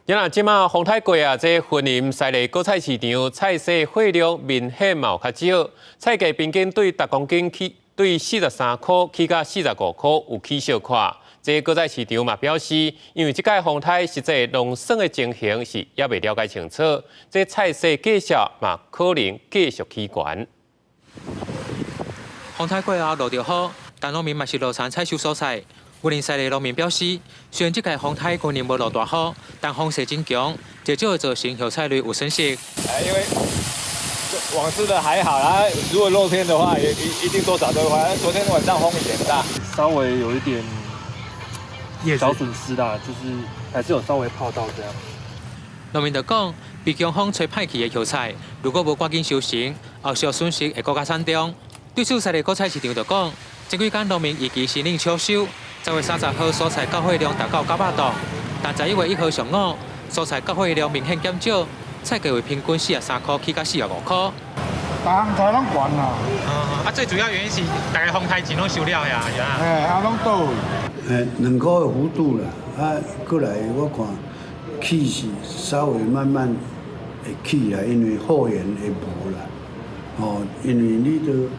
呀，這馬風颱過啊，這雲林西麗果菜市場菜市貨量明顯嘛有較少，菜價平均對逐公斤起對43箍起到45箍，有起小可。這果菜市場嘛表示，因為這擺風颱實際農損的情形是猶未了解清楚，這菜市價數嘛可能繼續起懸。風颱過後落著雨，但農民嘛是落田採收蔬菜。雲林西麗農民表示，雖然這屆風颱去年無落大雨，但風勢真強，至少會造成葉菜類有損失。因為網室的還好啦，如果露天的話，也一定多少都會壞。昨天晚上風也大，稍微有一點小損失啦，就是還是有稍微泡到這樣。農民就講，被強風吹歹去的葉菜，如果無趕緊收成，後續損失會閣較慘重。對此，西麗果菜市場就講，這幾工農民預期申領秋收，10月30號蔬菜到貨量達到900噸，但11月1號上午，蔬菜到貨量明顯減少，菜價為平均43箍起到45箍。逐項菜攏懸啦。啊，最主要原因是大家風颱錢攏收了呀，是啊。哎，啊，攏倒。2箍的幅度啦，啊，過來我看起是稍微慢慢會起啦，因為貨源會無啦，哦，因為你都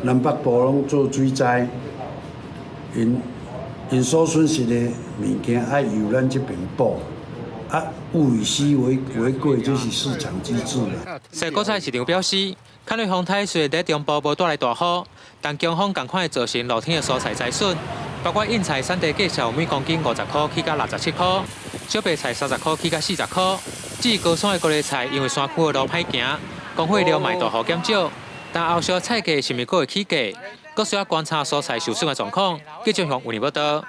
南北部攏做水災，𪜶𪜶所損失的物件愛由咱這邊補，啊，物以稀為貴，這是市場機制啦。西果菜市場表示，坎瑞風颱雖然佇中部無帶來大雨，但強風仝款會造成露天的蔬菜災損，包括蕹菜產地價數每公斤50箍起到67箍，小白菜30箍起到40箍。至於高山的高麗菜，因為山區的路歹行，供貨量嘛大幅減少，但後續菜價是毋是閣會起價，閣需要觀察蔬菜受損的狀況。記者向吳立報道。